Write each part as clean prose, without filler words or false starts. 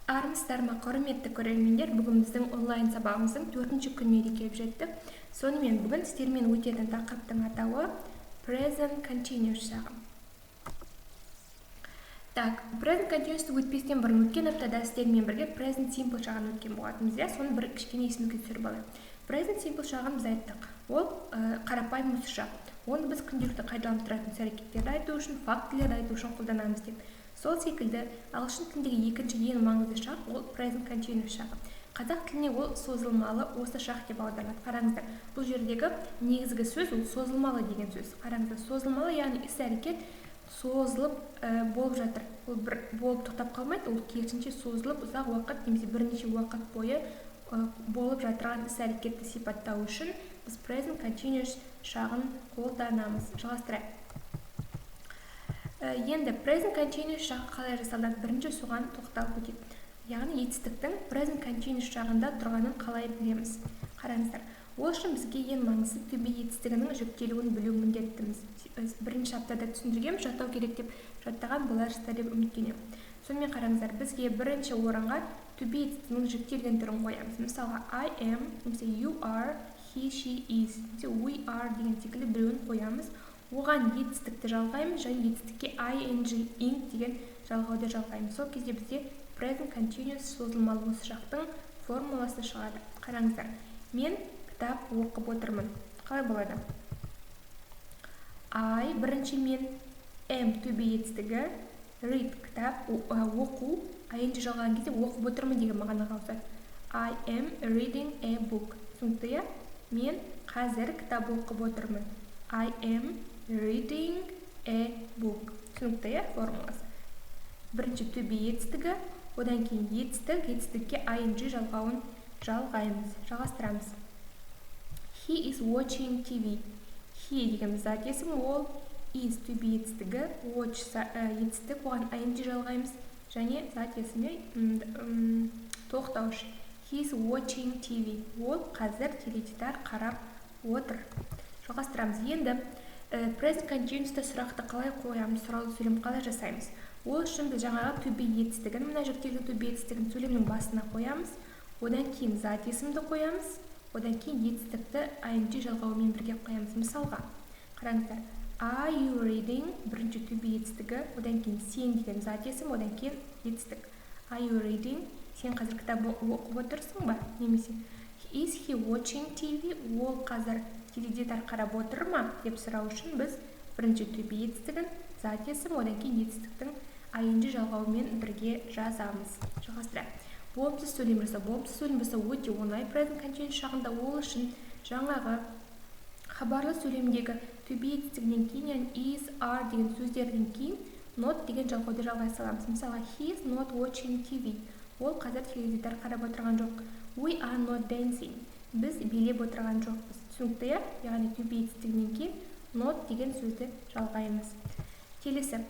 Армысыздар ма, құрметті көрермендер! Бүгін біздің онлайн сабағымыздың төртінші күніне де келіп жеттік. Сонымен, бүгін сіздермен өтетін тақырыптың атауы present continuous шағы. Так, present continuous өтпестен бұрын өткен аптада сіздермен бірге present simple шағын өткен болатынбыз, иә. Соны бір кішкене есімізге түсіріп алайық. Present simple шағын біз айттық, ол қарапайым осы шақ. Оны біз күнделікті қайталанып тұратын іс әрекеттерді айту үшін, фактілерді айту үшін қолданамыз деп. Сол секілді ағылшын тіліндегі екінші ең маңызды шақ ол present continuous шағы. Қазақ тіліне ол созылмалы осы шақ деп аударылады. Қараңыздар, бұл жердегі негізгі сөз ол созылмалы деген сөз. Қараңыздар, созылмалы, яғни іс әрекет созылып болып жатыр. Ол бір болып тоқтап қалмайды, ол керісінше созылып, ұзақ уақыт немесе бірнеше уақыт бойы болып жатырған іс әрекетті сипаттау үшін біз present continuous шағын қолданамыз. Жалғастырайық. Енді present continuous шағы қалай жасалады, бірінші соған тоқталып өтейік. Яғни етістіктің present continuous шағында тұрғанын қалай білеміз? Қараңыздар, ол үшін бізге ең маңыздысы to be етістігінің жіктелуін білу міндеттіміз. Бірінші аптада түсіндіргенмін, жаттау керек деп, жаттаған боларсыздар деп үміттенемін. Сонымен, қараңыздар, бізге бірінші орынға to be етістігінің жіктелген түрін қоямыз. Мысалға, I am немесе you are, he, she is немесе we are деген секілді біреуін қоямыз. Оған етістікті жалғаймыз және етістікке ing, ing деген жалғауды жалғаймыз. Сол кезде бізде present continuous, созылмалы осы шақтың формуласы шығады. Қараңыздар, мен кітап оқып отырмын қалай болады? I бірінші мен, am to be етістігі, read кітап, оқу, ing жалғаған кезде оқып отырмын деген мағынаға ауысады. I am reading a book. Түсінікті, иә? Мен қазір кітап оқып отырмын. I am reading a book. Түсінікті, иә? Формуласы: бірінші to be етістігі, одан кейін етістік, етістікке ing жалғауын жалғаймыз. Жалғастырамыз. He is watching TV. He дегеніміз зат есім, ол, is to be етістігі, watch етістік, оған ing жалғаймыз және зат есімі, тоқтауыш. He is watching TV. Ол қазір теледидар қарап отыр. Жалғастырамыз. Енді present continuous сұрақты қалай қоямыз, сұраулы сөйлем қалай жасаймыз? Ол үшін біз жаңағы to be етістігін, мына жердегі to be етістігін сөйлемнің басына қоямыз, одан кейін зат есімді қоямыз, одан кейін етістікті ing жалғауымен бірге қоямыз. Мысалға, қараңыздар: are you reading, бірінші to be етістігі, одан кейін сен деген зат есім, одан кейін етістік. Are you reading? Сен қазір кітап оқып отырсың ба? Немесе is he watching TV? Ол қазір теледидар қарап отыр ма деп сұрау үшін біз бірінші to be етістігін, зат есім, одан кейін етістіктің ing жалғауымен бірге жазамыз. Жалғастырайық. Болымсыз сөйлем жасау. Болымсыз сөйлем жасау өте оңай present continuous шағында. Ол үшін жаңағы хабарлы сөйлемдегі to be етістігінен кейін, яғни is, are деген сөздерден кейін not деген жалғауды жалғай саламыз. Мысалға, he is not watching TV. Ол қазір теледидар қарап отырған жоқ. We are not dancing. Біз билеп отырған жоқпыз. Түсінікті, иә? Яғни to be етістігінен кейін not деген сөзді жалғаймыз. Келесі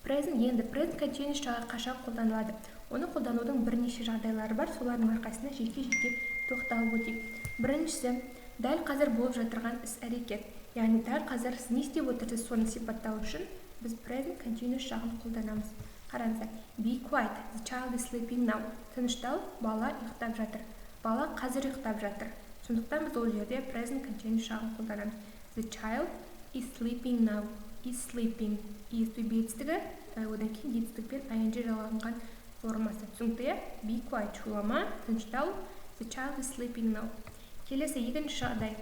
present. Енді present continuous шағы қашан қолданылады? Оны қолданудың бірнеше жағдайлары бар, солардың әрқайсысына жеке жеке тоқталып өтейік. Біріншісі: дәл қазір болып жатырған іс әрекет, яғни дәл қазір сіз не істеп отырсыз, соны сипаттау үшін біз present continuous шағын қолданамыз. Қараңыздар: be quiet, the child is sleeping now. Тыныштал, бала ұйықтап жатыр. Бала қазір ұйықтап жатыр, сондықтан біз ол жерде present continuous шағын қолданамыз. The child is sleeping now. Is sleeping, is to be етістігі, одан кейін етістікпен ing жалғанған формасы. Түсінікті, иә? Be quiet, шулама, тыныштал. The child is sleeping now. Келесі, екінші жағдай.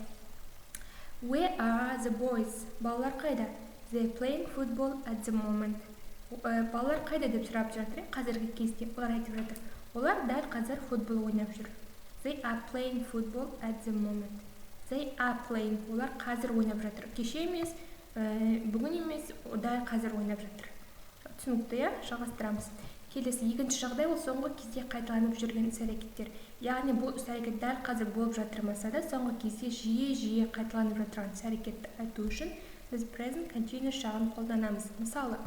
Where are the boys? Балалар қайда? They playing football at the moment. Балалар қайда деп сұрап жатыр қазіргі кезде. Олар айтып жатыр, олар дәл қазір футбол ойнап жүр. They are playing football at the moment. They are playing, олар қазір ойнап жатыр, кеше емес, бүгін емес, дәл қазір ойнап жатыр. Түсінікті, иә? Жалғастырамыз. Келесі, екінші жағдай ол соңғы кезде қайталанып жүрген іс әрекеттер. Яғни бұл іс әрекет дәл қазір болып жатырмаса да, соңғы кезде жиі жиі қайталанып жатырған іс әрекетті айту үшін біз present continuous шағын қолданамыз. Мысалы,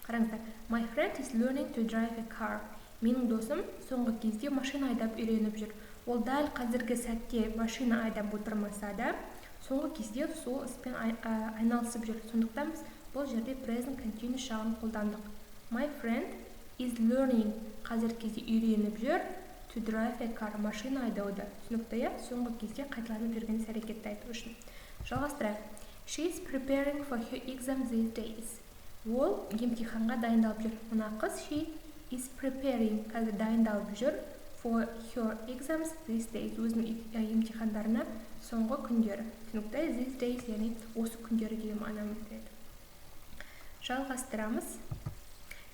қараңыздар: my friend is learning to drive a car. Менің досым соңғы кезде машина айдап үйреніп жүр. Ол дәл қазіргі сәтте машина айдап отырмаса да, соңғы кезде сол іспен айналысып жүр. Сондықтан біз бұл жерде present continuous шағын қолдандық. My friend Is learning, қазіргі кезде үйреніп жүр, to drive a car, машина айдауды. Түсінікті, иә? Соңғы кезде қайталанып жүрген іс әрекетті айту үшін. Жалғастырайық. She is preparing for her exam these days. Ол емтиханға дайындалып жүр. Мына қыз she is preparing, қазір дайындалып жүр, for her exams these days, өзінің емтихандарына соңғы күндері. Түсінікті, these days, яғни осы күндері деген мағынаны білдіреді. Жалғастырамыз.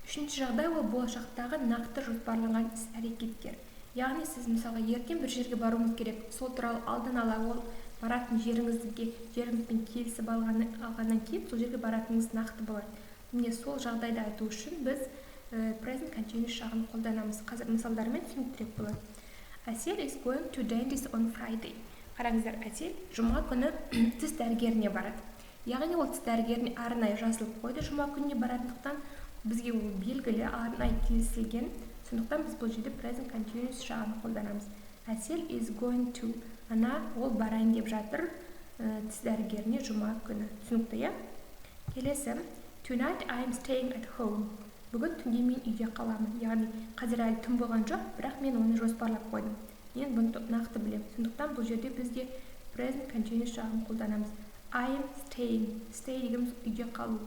Үшінші жағдай ол болашақтағы нақты жоспарланған іс әрекеттер. Яғни сіз, мысалға, ертең бір жерге баруыңыз керек, сол туралы алдын ала ол баратын жеріңізбен келісіп алғаннан кейін сол жерге баратыныңыз нақты болады. Міне, сол жағдайды айту үшін біз present continuous шағын қолданамыз. Қазір мысалдармен түсініктірек болады. Әсел is going to dentist on Friday. Қараңыздар, Әсел жұма күні тіс дәрігеріне барады. Яғни ол тіс дәрігеріне арнайы жазылып қойды жұма күніне баратындықтан, бізге ол белгілі, арнайы келісілген. Сондықтан біз бұл жерде present continuous шағын қолданамыз. Әсел is going to, ана ол барайын деп жатыр тіс дәрігеріне жұма күні. Түсінікті, иә? Келесі. Tonight I am staying at home. Бүгін түнде мен үйде қаламын. Яғни қазір әлі түн болған жоқ, бірақ мен оны жоспарлап қойдым. Мен бұны нақты білемін. Сондықтан бұл жерде біз де present continuous шағын қолданамыз. I am staying. Stay дегеніміз үйде қалу.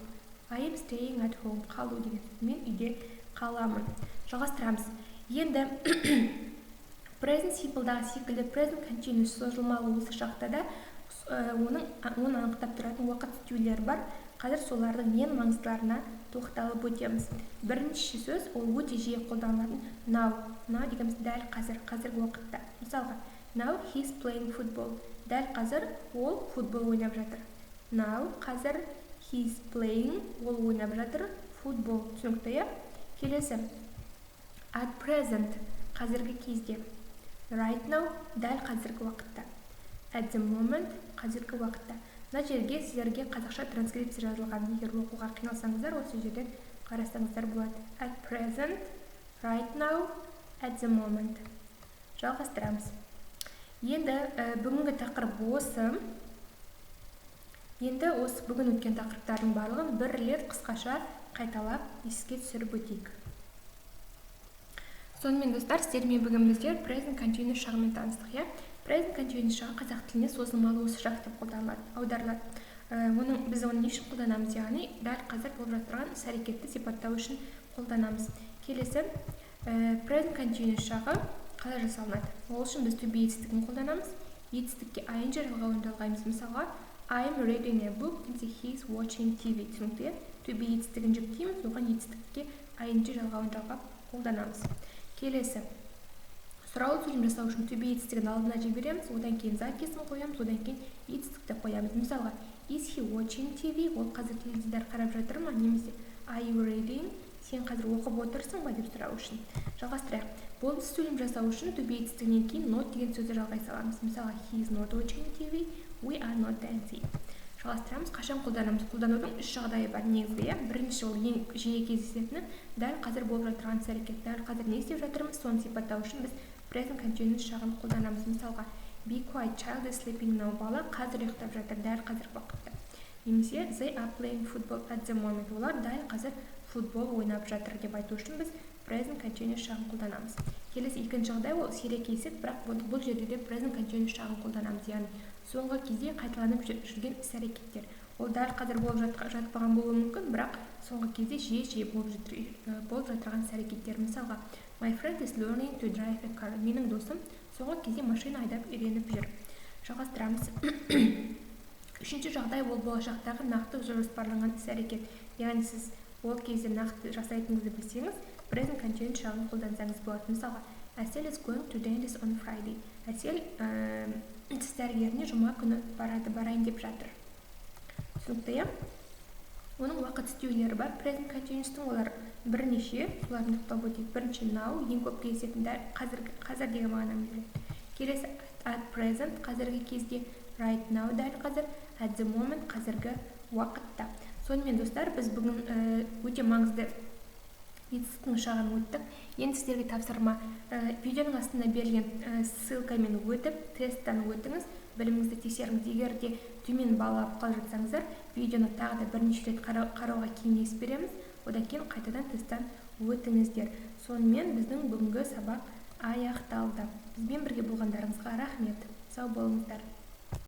I am staying at home. Қалу деген. Мен үйде қаламын. Жалғастырамыз. Енді present simple-дағы секілді present continuous созылмалы осы шақта да оны анықтап тұратын уақыт үстеулері бар. Қазір солардың ең маңыздыларына тоқталып өтеміз. Бірінші сөз ол өте жиі қолданылатын now. Now дегеніміз дәл қазір, қазіргі уақытта. Мысалға, now he is playing football. Дәл қазір ол футбол ойнап жатыр. Now, қазір, he is playing, ол ойнап жатыр, футбол. Түсінікті, иә? Келесі. At present, қазіргі кезде. Right now, дәл қазіргі уақытта. At the moment, қазіргі уақытта. Мына жерге сіздерге қазақша транскрипция жазылған. Егер оқуға қиналсаңыздар, осы жерден қарасаңыздар болады. At present, right now, at the moment. Жалғастырамыз. Енді бүгінгі тақырып осы. Енді осы бүгін өткен тақырыптардың барлығын бір рет қысқаша қайталап еске түсіріп өтейік. Сонымен, достар, сіздермен бүгін біздер present continuous шағымен таныстық, иә? Present continuous шағы қазақ тіліне созылмалы осы шақ деп қолданылады, аударылады. Біз оны не үшін қолданамыз? Яғни дәл қазір болып жатырған іс әрекетті сипаттау үшін қолданамыз. Келесі, present continuous шағы қалай жасалынады? Ол үшін біз to be етістігін қолданамыз. Етістікке ing жалғауын жалғаймыз. Мысалға, I am reading a book немесе he is watching TV. Түсінікті, иә? To be етістігін жүктейміз, оған етістікке ing жалғауын жалғап қолданамыз. Келесі, сұраулы сөйлем жасау үшін to be етістігін алдына жібереміз, одан кейін зат есім қоямыз, одан кейін етістікті қоямыз. Мысалға, is he watching TV? Ол қазір теледидар қарап жатыр ма? Немесе are you reading? Сен қазір оқып отырсың ба деп сұрау үшін. Жалғастырайық. Болымсыз сөйлем жасау үшін to be етістігінен кейін not деген сөзді жалғай саламыз. Мысалға, he is not watching TV, we are not dancing. Жалғастырамыз. Қашан қолданамыз? Қолданудың үш жағдайы бар негізгі, иә. Бірінші, ол ең жиі кездесетіні, дәл қазір болып жатырған іс әрекет. Дәл қазір не істеп жатырмыз, соны сипаттау үшін біз present continuous шағын қолданамыз. Мысалға, be quiet, child is sleeping now. Бала қазір ұйықтап жатыр, дәл қазіргі уақытта. Немесе they are playing football at the moment. Олар дәл қазір футбол ойнап жатыр деп айту үшін біз present continuous шағын қолданамыз. Келесі, екінші жағдай ол сирек кездеседі, бірақ бұл жерде де present continuous шағын қолданамыз. Яғни соңғы кезде қайталанып жүрген іс әрекеттер. Ол дәл қазір болып жатпаған болуы мүмкін, бірақ соңғы кезде жиі-жиі болып жатырған іс әрекеттер. Мысалға, my friend is learning to drive a car. Менің досым соңғы кезде машина айдап үйреніп жүр. Жалғастырамыз. Үшінші жағдай ол болашақтағы нақты жоспарланған іс әрекет. Яғни сіз ол кезде нақты жасайтыныңызды білсеңіз, present continuous шағын қолдансаңыз болады. Мысалға, Әсел is going to dentist on Friday. Әсел тіс дәрігеріне жұма күні барады, барайын деп жатыр. Түсінікті, иә? Оның уақыт үстеулері бар. Present continuous-тың олар бірнеше, солардың тоқталып өтейік. Бірінші, now, ең көп кездесетін, дәл қазір, қазір деген мағынаны береді. Келесі, at present, қазіргі кезде, right now, дәл қазір, at the moment, қазіргі уақытта. Сонымен, достар, біз бүгін өте маңызды етістіктің шағын өттік. Енді сіздерге тапсырма: видеоның астында берілген ссылкамен өтіп, тесттен өтіңіз, біліміңізді тексеріңіз. Егер де төмен балл алып қалып жатсаңыздар, видеоны тағы да бірнеше рет қарауға кеңес береміз. Одан кейін қайтадан тесттен өтіңіздер. Сонымен, біздің бүгінгі сабақ аяқталды. Бізбен бірге болғандарыңызға рахмет, сау болыңыздар.